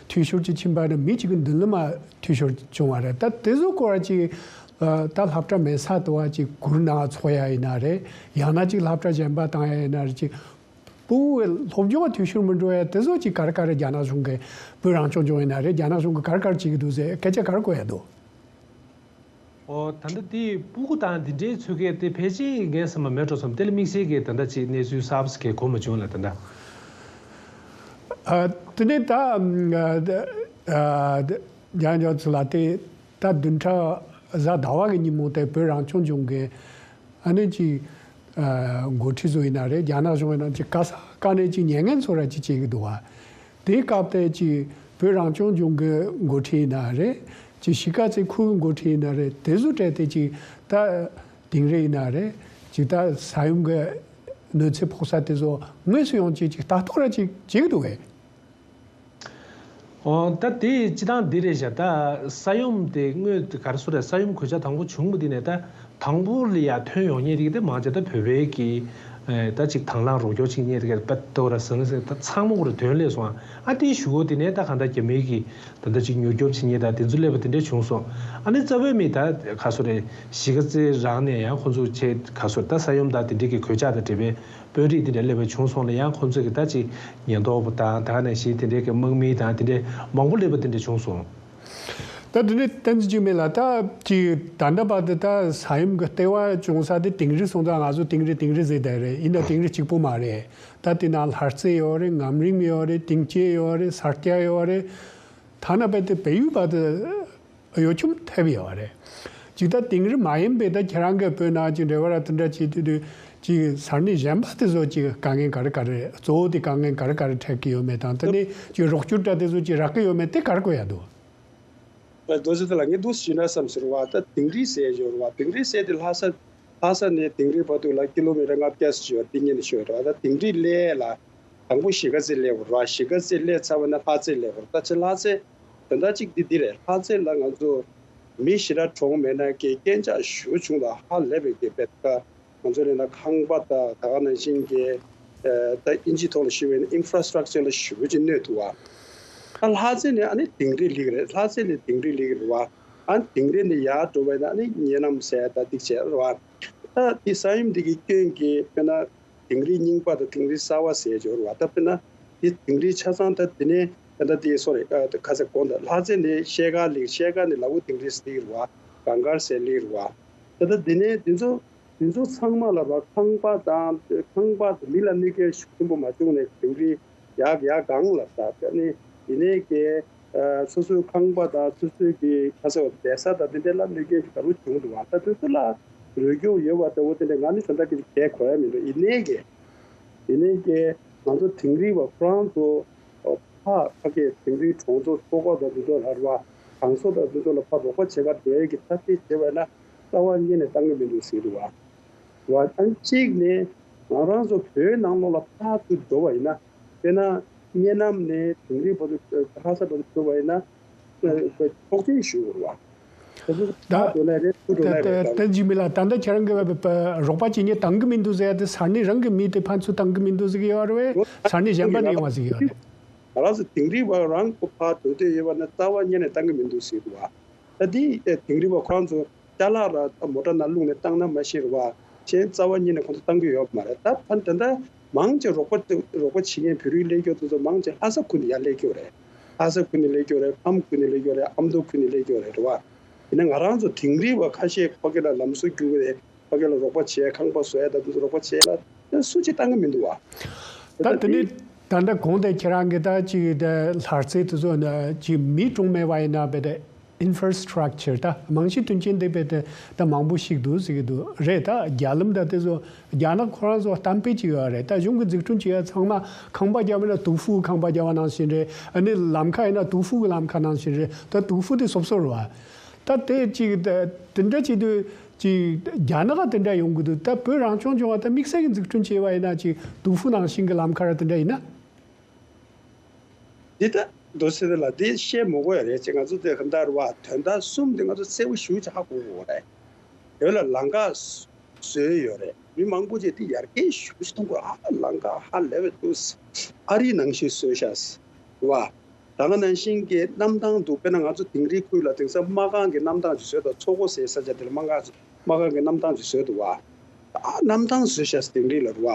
འཐུས་ཤོར་ཅིག་ཕྱིན་པ་ར་མི་གཅིག་གི་མདུན་ལམ་མ་འཐུས་ཤོར་བྱུང་བ་རེད། ད་དེ་ཚོ་སྐོར་ཅིག་ད་སློབ་གྲྭ་མེད་ས་དུ་བ་ཅིག་གུར་ནང་འཚོ་ཡ་ཡིན་ན་རེད། ཡང་ན་ཅིག་སློབ་གྲྭ་གཞན་པ་བཏང་ཡ་ཡིན་ན་རེད། ཅིག་ཕྲུ་གུ་སློབ་སྦྱོང་འཐུས་ཤོར་མི་འགྲོ་ཡ་དེ་ཚོ་ཅིག་ག་རེ་ག་རེ་རྒྱ་ནག་གཞུང་གིས་བོད་རང་སྐྱོང་ལྗོངས་ཡིན་ན་རེད། རྒྱ་ནག་གཞུང་གིས་ག་རེ་ག་རེ་བྱེད་ཀྱི་འདུག་ཟེར་སྐད་ཆ་ག་རེ་གོ་ཡ་འདུག་ཨོ་ད་ལྟ་དེ་སྤུ་གུ་དང་འདི་འདྲའི་ཚུལ་གྱིས་དེ་ཕལ་ཆེར་འགན་ཟེར་མ་མེད་འགྲོ་བསམ། དེ་ལ་དམིགས་བསལ་གྱི་ད་ལྟ་ཅིག་གནས་ཚུལ་གསར་པ་ཞིག་གོ་མ་བྱུང་ལ་ད་ལྟ། ཨ་དེ་ནས་ད་ཨ་ཨ་རྒྱ་འཇོག་ཚུལ་ལ་དེ་ད་བདུན་ཕྲག་གཟའ་ཟླ་བ་གི་ཉིན་མོ་དེ་བོད་རང་སྐྱོང་ལྗོངས་ཀྱི་ཨ་ནི་ཅིག་ཨ་འགོ་ཁྲིད་ཚོ་ཡིན་ན་རེད། རྒྱ་ནག་གཞུང་ཡིན་ན་ཅིག་ག་ས་ག་ནས་ཅིག་ཉེས་འགན་ཚོ་ར་ཅིག་བྱེད་ཀྱི་འདུག་བ། དེའི་སྐབས་དེ་ཅིག་ བོད་རང་སྐྱོང་ལྗོངས་ཀྱི་འགོ་ཁྲིད་ཡིན་ན་རེད། ཅིག་གཞིས་ཀ་རྩེ་ཁུལ་གྱི་འགོ་ཁྲིད་ཡིན་ན་རེད། དེ་ཚོ་གྲས་དེ་ཅིག་ད་དིང་རི་ཡིན་ན་རེད། ཅིག་ད་ས་ཡོམ་གྱི་གནོད་འཚེ་ཕོག་ས་དེ་ཚོ་དངོས་སུ་ཡོང་ཅིག་ཅིག་ལྟ་རྟོག་ར་ཅིག་བྱེད་ཀྱི་འདུག་གས། ཨོ། ད་དེ་སྤྱི་བཏང་འདི་རེད་བཞག་ད་ས་ཡོམ་དེ་དངོས་ག་རེ་ཟེར་རེད། ས་ཡོམ་གོད་ཆག་དང་པོ་བྱུང་བ་དེ་ནས་ད་དང་པོ་ལ་ཡ་ཐོན་ཡོང་མཁན་རིགས་དེ་མང་ཆེ་ད་བོད་པའི་གི་ཨེ་ད་ཅིག་དང་བླངས་རོགས་སྐྱོར་བྱེད་མཁན་རིགས་པད་ཏོ་ར་ཟང་ཟེར་ད་ཚང་མ་ཁོ་ར་དོན་ལས་སོང་། ཨ་དེའི་གཞུག་གུ་དེ་ནས་ད་གང་ལྟར་རྒྱ་མིའི་གི་ད་ལྟ་ཅིག་མྱུར་སྐྱོབ་བྱེད་མཁན་ད་དེ་ཚོ་སླེབས་པ་དེ་འདྲས་བྱུང་སོང་། ཨ་ནི་རྩ་བའི་མི་ད་ག་ཟེར་རེད། གཞིས་ཀ་རྩེ་རང་ནས་ཡང་ཁོ་ཚོ་ཆེད་ག་ཟེར་ད་ས་ཡོམ་ད་དེ་འདྲས་གི་གོད་ཆག་དང་འབྲེལ་བའི་དཔོན་རིགས་དེ་འདྲ་སླེབས་པ་བྱུང་སོང་ལ། ཡང་ཁོང་ཚོས་ཀྱི་ད་ཅིག་ཉེན་རྟོག་པ་དང་ད་ག་ནང་བཞིན་དེ་འདྲའི་གི་དམག་མི་དང་དེ་འདྲའི་མང་པོ་སླེབས་པ་དེ་འདྲ་བྱུང་སོང་། ད་དེ་འདྲའི་བསྟན་འཛིན་འཇིགས་མེད་ལགས། ད་ཅིག་ད་ལྟ་བར་དུ་ད་ས་ཡོམ་གྱི་ལྟེ་བ་བྱུང་ས་དེ་དིང་རི་སོང་ཙང་ང་ཚོ་དིང་རི་དིང་རི་ཟེར་བསྡད་རེད། ཡིན་ན་དིང་རི་གཅིག་པོ་མ་རེད། ད་དེ་ན་ལྷ་རྩེ་ཡོད་རེད། ངམ་རིང་ཡོད་རེད། གཏིང་སྐྱེས་ཡོད་རེད། ས་སྐྱ་ཡོད་རེད། ཐ་ན་རྦད་དེ་བལ་ཡུལ་བར་དུ་གཡོ་འཁྱོམ་ཐེབས་ཡོད་རེད། ཅིག་ད་དིང་རི་མ་ཡིན་པའི་ད་ཁྱེད་རང་གི་བོད་ནང་ཅིག་འབྲེལ་བ་ར་དེ་འདྲ་བྱེད་དུས་དུས་ཅིག་ས་གནས་གཞན་པ་དེ་ཚོ་ཅིག་དཀའ་ངལ་ག་རེ་ག་རེ་གཙོ་བོ་དེ་དཀའ་ངལ་ག་རེ་ག་རེ་འཕྲད་ཀྱི་ཡོད་མེད་དང་དེ་ནས་ཅིག་རོགས་སྐྱོར་འདྲ་དེ་ཚོ་ཅིག་རག་གི་ཡོད་མེད་དེ་ག་རེ་གོ་ཡ་འདུག་རྡོ་རྗེ་དེ་ལ་ངས་འདུག་ཞུས་ན་བསམ་ཟེར་བ་ད་དིང་རི་ཟེར་ཡོད་རེད་བ། དིང་རི་ཟེར་དེ་ལྷ་ས་ལྷ་ས་ནས་དིང་རི་བར་དུ་ལ་ཀི་ལོ་མི་ཊར་ལྔ་བརྒྱ་ཞིག་ཡོད་དེ་ཉིད་ནས་ཤོད་རེད་བ། ད་དིང་རི་སླེབས་ལ་དང་པོ་གཞིས་ཀ་རྩེ་སླེབས་དགོས་རེད་བ། གཞིས་ཀ་རྩེ་སླེབས་ཚར་བ་ན་ལྷ་རྩེ་སླེབས་དགོས་རེད། ད་ཅི་ལྷ་རྩེ་དོན་དག་གཅིག་འདི་འདི་རེད། ལྷ་རྩེ་ལ་ང་ཚོ་མི་ཞེ་དྲག་གྲོངས་མེད་ན་ཀྱི་རྐྱེན་ཆག་ཞེ་པོ་བྱུང་ད་ཧ་ལས་པའི་གི་དཔེ་ད། ང་ཚོ་ནས་ན་ཁང་པ་དང་ད་ག་ནང་བཞིན་གྱི་ཨ་ད་ཨིན་ཇིའི་ཐོག་ལ་ཞུ་བའི་ཨིན་ཕ་ར་སི་ཊག་ཅར་ལ་ཞེ་པོ་ཅིག་གནོད་འདུག་བ། ད་ལྷ་རྩེ་ནས་ཨ་ནི་དིང་རི་སླེབས་རེད། ལྷ་རྩེ་ནས་དིང་རི་སླེབས་རེད་བ། ཨ་ནི་དིང་རི་ནས་ཡར་འགྲོ་བས་ན་ཨ་ནི་གཉའ་ནམ་ཟེར་ད་འདི་བྱས་རེད་བ། ད་འདི་ས་ཡོམ་འདི་གི་སྐྱོན་གྱིས་དཔེར་ན་དིང་རི་རྙིང་པ་དང་དིང་རི་གསར་བ་ཟེར་འབྱོར་བ། ད་དཔེར་ན་འདི་དིང་རི་ཆ་ཚང་ད་འདི་ནས་ད་ལྟ་འདི་སོ་རེད། ཨ་ད་ཁ་ཟས་གོང་དུ་ལྷ་རྩེ་ནས་ཤེལ་དཀར་སླེབས། ཤེལ་དཀར་ནས་ལ་འུ་དིང་རི་སླེབས་རེད་བ། གངས་དཀར་ཟེར་སླེབས་རེད་བ། ད་ལྟ་འདི་ནས་འདི་ཚོ། དེ་ཚོ་ཚང་མ་ལ་ར་ཁང་པ་དང་ཁང་པ་དང་མི་ལ་གནོད་སྐྱོན་ཤུགས་ཆེན་པོ་མ་བྱུང་ནས་དིང་རི་ཡག་ཡག་གང་ལ་ས་ཨ་ནི་ཡིན་ནའི་ཀྱེ་སོ་སོའི་ཁང་པ་དང་སོ་སོའི་གི་ཁ་ས་བསྡད་ས་དང་དེ་འདྲ་ལ་གནོད་སྐྱོན་ཞིག་ག་རུ་བྱུང་འདུག་བ། ད་དེ་ཚོ་ལ་རོལ་སྐྱོར་ཡོད་པ་ལྟ་བུ་དེ་འདྲ་ང་ནི་དོན་དག་གི་གས་གོ་ཡ་མི་འདུག་ཡིན་ནའི་ཀྱེ་ཡིན་ནའི་ཀྱེ་ང་ཚོ་དིང་རི་བ་ཁོ་རང་ཚོ་ཕ་ཕ་གི་དིང་རི་གྲོང་ཚོ་ཚོགས་པ་དང་དེ་ཚོ་ལ་ར་བ་གང་ཚོ་དང་དེ་ཚོ་ལ་ཕ་རོགས་པ་བྱེད་ག་འགྲོ་ཡ་གི་ཐབས་ཤེས་བྱེད་པ་ན་རྩ་བ་ཉིད་ནས་བཏང་གི་མི་འདུག་ཟེར་འདུག་བ། བ་ཨང་གཅིག་ནས་ང་རང་ཚོ་བོད་ནང་ལོགས་ལ་ཕར་ཚུར་འགྲོ་བ་ཡིན་ན། དཔེར་ན་གཉའ་ནམ་ནས་དིང་རི་བར་དུ་ལྷ་ས་བར་དུ་འགྲོ་བ་ཡིན་ན་ཚོགས་ཆེན་ཞུ་དགོས་རེད་བ། དེ་ཚོ་ད་ཕར་འགྲོ་ན་རེད་ཚུར་འགྲོ་ན་རེད་ད། ད་འཇིགས་མེད་ལགས། ད་ལྟ་ཁྱེད་རང་གི་རོགས་པ་བྱེད་མཁན་བཏང་གི་མི་འདུག་ཟེར་ཡ་དེ་ས་གནས་རང་གི་མི་དེ་ཕར་ཚུར་བཏང་གི་མི་འདུག་ཟེར་གི་ཡོད་རེད་བས། ས་གནས་གཞན་པ་ནས་ཡོང་བ་ཟེར་གི་ཡོད་རེད། ང་རང་ཚོ་དིང་རི་བ་རང་གི་ཕར་འགྲོ་འདོད་ཡོད་པ་ན་རྩ་བ་ཉིད་ནས་བཏང་གི་མི་འདུག་ཟེར་གི་བ། ད་འདི་དིང་རི་བ་ཁོ་རང་ཚོ་ཅ་ལག་ར་མོ་ཊ་ནང་བླུགས་ནས་བཏང་ན་མ་ཤེས་རེད་བ། གཞན་རྩ་བ་ཉིད་ནས་ཁོང་ཚོ་བཏང་གི་ཡོད་མ་རེད། ད་ཕན་ད་ལྟ་མང་ཆེ་རོགས་པ་རོགས་པ་བྱེད་མཁན་བོད་རིགས་སླེབས་རྒྱུ་དེ་ཚོ་མང་ཆེ་ལྷ་ས་ཁུལ་ནས་ཡར་སླེབས་རྒྱུ་རེད། ལྷ་ས་ཁུལ་ནས་སླེབས་རྒྱུ་རེད། ཁམས་ཁུལ་ནས་སླེབས་རྒྱུ་རེད། ཨ་མདོ་ཁུལ་ནས་སླེབས་རྒྱུ་རེད་རེད་བ། ཡིན་ན་ང་རང་ཚོ་དིང་རི་བ་ཁ་ཤས་ཕ་གི་ལ་ལམ་བཟོ་རྒྱུ་རེད། ཕ་གི་ལ་རོགས་པ་བྱས་ཁང་པ་བཟོ་ཡ་ད་དེ་ཚོ་རོགས་པ་བྱས་ལ་སུ་གཅིག་བཏང་གི་མི་འདུག་བ། ད་དེ་ནི་ད་ལྟ་གོང་དེ་ཁྱེད་རང་གི་ད་ཅིག་ད་ལྷ་རྩེ་དེ་ཚོ་ཅིག་མི་གྲོངས་མེད་པ་ཡིན་ན་བས་ད། Infrastructure ད་རྨང་གཞི་མཐུན་རྐྱེན་དེ་བས་ད་ད་མང་པོ་ཞིག་འདུག་ཟེར་གི་འདུག་རེད། ད་རྒྱ་ལམ་ད་དེ་ཚོ་རྒྱ་ནག་ཁོ་རང་ཚོ་གཏམ་དཔེ་ཅིག་ཡོད་རེད། ད་གཞུང་གི་འཛུགས་སྐྲུན་བྱེད་ཡ་ཚང་མ་ཁང་པ་རྒྱབ་ན་ཏུའུ་ཧྥུའུ་ཁང་པ་རྒྱབ་པ་ནང་བཞིན་རེད། ཨ་ནི་ལམ་ཁ་ཡིན་ན་ཏུའུ་ཧྥུའུ་གི་ལམ་ཁ་ནང་བཞིན་རེད། ད་ཏུའུ་ཧྥུའུ་དེ་སོབ་སོབ་རེད་བ། ད་དེ་ཅིག་ད་དེ་འདྲ་བྱེད་དུས་ཅིག་རྒྱ་ནག་ག་དེ་འདྲ་ཡོང་གི་འདུག་ད་བོད་རང་སྐྱོང་ལྗོངས་ཨ་ད་དམིགས་བསལ་གྱི་འཛུགས་སྐྲུན་བྱས་པ་ཡིན་ན་ཅིག་ཏུའུ་ཧྥུའུ་ནང་བཞིན་གྱི་ལམ་ཁ་ར་དེ་འདྲ་ཡིན་ན། འདི་ལྟ་འདུག་ཟེར་ལ་འདི་བཤད་མི་དགོས་རེད་ཅེས་ང་ཚོ་དེ་ག་འདྲ་རེད་བ། དོན་དག་གསུམ་དེ་ང་ཚོ་གསལ་པོ་ཞེ་པོ་ཅིག་ཧ་གོ་དགོས་རེད། བོད་ལ་ལམ་ཁ་བཟོས་ཡོད་རེད། མི་མང་པོ་ཅིག་དེ་ཡར་རྒྱས་ཞེ་པོ་ཅིག་གཏོང་དགོས། ཨ་ལམ་ཁ་ཧ་ལས་པའི་འདུག་ཨ་རིའི་ནང་བཞིན་བཟོས་ཤག་ཟེར་བ། ད་ག་ནང་བཞིན་གྱི་གནམ་ཐང་དུ་དཔེར་ན་ང་ཚོ་དིང་རི་ཁུལ་ལ་དེང་སང་མ་རྐང་གི་གནམ་ཐང་ཅིག་བཟོས་དང་མཚོ་སྒོ་ཟེར་ས་ཆ་དེ་ལ་མ་རྐང་ཅིག་མ་རྐང་གི་གནམ་ཐང་ཅིག་བཟོས་འདུག་བ། ཨ་གནམ་ཐང་བཟོས་ཤག་ཟེར་དིང་རི་ལ་རེད་བ།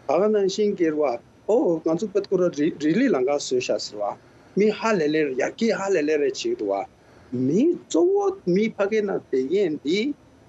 ད་ག་ནང་བཞིན་གྱི་རེད་བ། ཨོ་ང་ཚོ་པད་ཀོ་ར་རི་རི་ལི་ལམ་ཁ་བཟོས་ཤག་ཟེར་བ། མི་ཧ་ལས་ལས་རེད། ཡར་རྒྱས་ཧ་ལས་ལས་རེད་བྱེད་འདུག་བ། མི་གཙོ་བོ་མི་ཕ་གི་ནང་བསྡད་མཁན་འདི་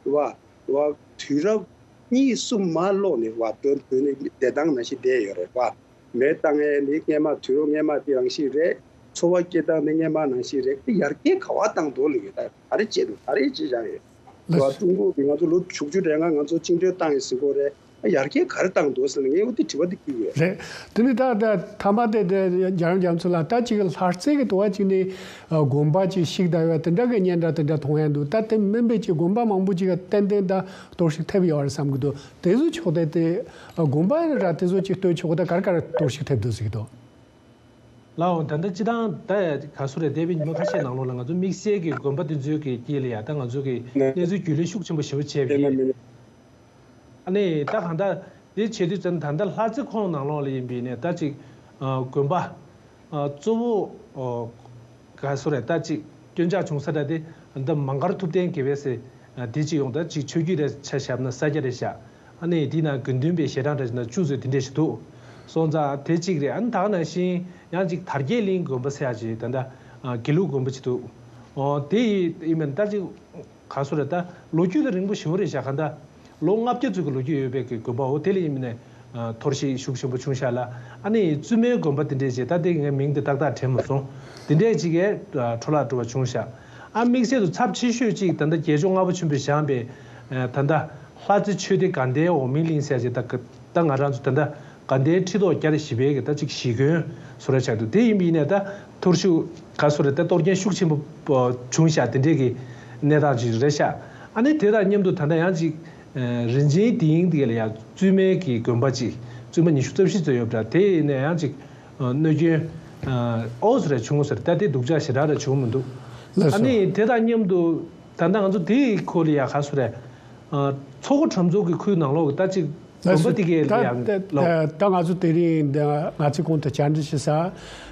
བ་བ་དུས་རབས་གཉིས་གསུམ་མ་ལོག་ནས་བ་དོན་དོན་ནི་བསྡད་སྟངས་ནང་བཞིན་བསྡད་ཡོད་རེད་བ། མེ་བཏང་ཡས་ནི་སྔས་མ་དུས་རབས་སྔས་མ་དེ་རང་བཞིན་རེད། འཚོ་བ་སྐྱེལ་སྟངས་ནི་སྔས་མ་ནང་བཞིན་རེད། དེ་ཡར་རྒྱས་ག་བ་བཏང་འདུག་ལ་ཡོད་ད་ག་རེ་བྱེད་འདུག་ག་རེ་བྱེད་བཞག་ཡོད། བ་ཀྲུང་གོ་གི་ང་ཚོ་ལོ་དྲུག་ཅུ་རེ་ལྔ་ང་ཚོ་བཅིངས་འགྲོལ་བཏང་ཡོད་ཟེར་གོ་རེད། ཡར་རྒྱས་ག་རེ་བཏང་འདུག་ཟེར་ནས་ངས་འོ་དེ་དྲི་བ་དེ་བསྐུལ་ཡོད། རེད། དེ་ནི་ད་ད་ཐ་མ་དེ་དེ་འཇམ་དབྱངས་རྒྱ་མཚོ་ལགས། ད་ཅིག་ལྷ་རྩེ་གི་དུ་བ་ཅིག་ནས་དགོན་པ་ཅིག་བཤིག་བསྡད་ཡོད་དེ་འདྲ་གི་སྙན་གྲགས་དེ་འདྲ་མཐོང་ཡ་འདུག་ད་དེ་མིན་པའི་ཅིག་དགོན་པ་མང་པོ་ཅིག་ག་ཏན་ཏན་ད་གཏོར་བཤིག་ཐེབས་ཡོད་རེད་བསམ་གི་འདུག་དེ་ཚོ་ཕྱོགས་དེ་དེ་དགོན་པ་ར་དེ་ཚོ་ཅིག་ལྟོས་ཕྱོགས་ད་ག་རེ་ག་རེ་གཏོར་བཤིག་ཐེབས་འདུག་ཟེར་གི་འདུག་ལའོ། ད་ལྟ་སྤྱི་བཏང་ད་ག་སུ་རེད། འདས་པའི་ཉི་མ་ཁ་ཤས་ནང་ལོགས་ལ་ང་ཚོ་དམིགས་བསལ་གྱི་དགོན་པ་དེ་ཚོའི་གི་དཀྱིལ་ལ་ཡ་ད་ང་ཚོ་གི་གནས་ཚུལ་རྒྱུས་ལོན་ཤུགས་ཆེན་པོ་ཞེ་པོ་བྱས་པ་ཡིན། ཨ་ནི་ད་གང་ལྟར་དེ་བྱེད་དུས་ཙམ་ད་ལྟ་ལྷ་རྩེ་ཁོངས་ནང་ལོགས་ལ་ཡིན་པའི་ནས་ད་ཅིག་དགོན་པ་གཙོ་བོ་ག་སུ་རེད། ད་ཅིག་སྐྱོན་ཆག་བྱུང་ས་འདྲ་དེ་ད་མ་མགར་ཐུབ་བསྟན་དགེ་བའི་སྲས་དེ་ཅིག་ཡོང་། ད་ཅིག་ཆོས་བརྒྱུད་རེ་ཆ་བཞག་ན་ས་སྐྱ་རེ་བཞག་ཨ་ནི་དེ་ན་དགེ་འདུན་པའི་ཞལ་གྲངས་འདྲ་ཞིག་ན་བཅུ་ཙམ་དེ་འདྲས་ཞིག་འདུག་སོང་ཙང་དེ་གཅིག་རེད། ཨ་ནི་ད་ག་ནང་བཞིན་ཡང་ཅིག་དར་རྒྱས་གླིང་དགོན་པ་ཟེར་ཡག་ཅིག་ད་ལྟ་དགེ་ལུགས་དགོན་པ་ཅིག་འདུག་འོ་དེ་ཡིན་མིན་ད་ཅིག་ག་སུ་རེད། ད་ལོ་རྒྱུས་ལ་རིང་པོ་ཞེ་པོ་རེད་བཞག་ག་ད་ལོ་ལྔ་བརྒྱ་ཙམ་གྱི་ལོ་རྒྱུས་ཡོད་པའི་གི་དགོན་པ་འོ་དེ་ལ་ཡིན་མིན་ནས་གཏོར་བཤིག་ཤུགས་ཆེན་པོ་བྱུང་ཤག་ལ། ཨ་ནི་བཙུན་མའི་དགོན་པ་དེ་འདྲས་ཅིག་ད་དེ་ངས་མིང་དེ་ཏག་ཏག་དྲན་མ་སོང་། དེ་འདྲས་ཅིག་གས་འཕྲོ་བརླག་འགྲོ་བ་བྱུང་ཤག་ཨ་དམིགས་བསལ་དུ་ཚབས་ཆེ་ཤོས་ཅིག་ད་ལྟ་རྒྱལ་མཆོག་ལྔ་པ་ཆེན་པོས་བཞེངས་པའི་ད་ལྟ་ལྷ་རྩེ་ཆོས་སྡེ་དགའ་ལྡན་འོག་མིན་གླིང་ཟེར་ཅིག་ད་ད་ང་རང་ཚོ་ད་ལྟ་དགའ་ལྡན་ཁྲི་ཐོག་བརྒྱ་རེ་བཞི་པའི་གི་ད་ཅིག་གཞིས་དགོན་བཟོ་འདྲ་ཆགས་འདུག་དེ་ཡིན་པ་ཡིན་ནའི་ད་གཏོར་ཤུགས་ག་སུ་རེད། ད་གཏོར་སྐྱོན་ཤུགས་ཆེན་པོ་བྱུང་ཤག་དེ་འདྲས་ཀྱི་གནས་སྟངས་ཅིག་རེད་ཤག་ཨ་ནི་དེ་དང་མཉམ་དུ་ད་ལྟ་ཡང་ཅིག་རིན་ཆེན་སྡིངས་དེ་ལ་ཡང་བཙུན་མའི་གི་དགོན་པ་ཅིག་བཙུན་མ་ཉི་ཤུ་རྩ་བཞི་ཙམ་ཡོད་པ་འདྲ། དེ་ཡིན་ནའི་ཡང་ཅིག་གནོད་སྐྱོན་ཨོ་ཟེར་བྱུང་ཟེར། ད་དེ་སྡུག་ཅག་ཞེ་དྲག་རེ་བྱུང་མི་འདུག་ལགས་སོ། ཨ་ནི་དེ་དང་མཉམ་དུ་ད་ལྟ་ང་ཚོ་དེའི་ཁོ་ལ་ཡ་ག་སུ་རེད། མཚོ་སྒོ་གྲམ་མཚོ་གི་ཁུལ་ནང་ལོགས་ཀྱི་ད་ཅིག་དགོན་པ་དེ་གའི་ལ་ཡང་ད་ལོག་ད་ང་ཚོ་དེ་རིང་འདི་ང་ཚོའི་གོང་དུ་བཅར་འདྲི་ཞུ་ས་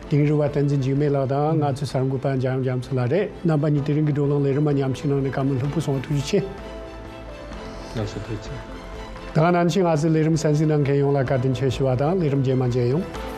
དིང་རི་བ་བསྟན་འཛིན་འཇིགས་མེད་ལགས་དང་ང་ཚོའི་གསར་འགོད་པ་འཇམ་དབྱངས་རྒྱ་མཚོ་ལགས་རེད། རྣམ་པ་གཉིས་དེ་རིང་གི་བགྲོ་གླེང་ལས་རིམ་མ་མཉམ་ཞུགས་གནང་ནས་བཀའ་མོལ་ལྷུག་པོ་གསུངས་པ་ཐུགས་རྗེ་ཆེ། ལགས་སོ། ཐུགས་རྗེ་ཆེ། ད་ག་ནང་བཞིན་ང་ཚོའི་ལས་རིམ་གསན་གཟིགས་གནང་མཁན་ཡོངས་ལ་བཀའ་དྲིན་ཆེ་ཞུ་བ་དང་ལས་རིམ་རྗེས་མ་མཇལ་ཡོང་།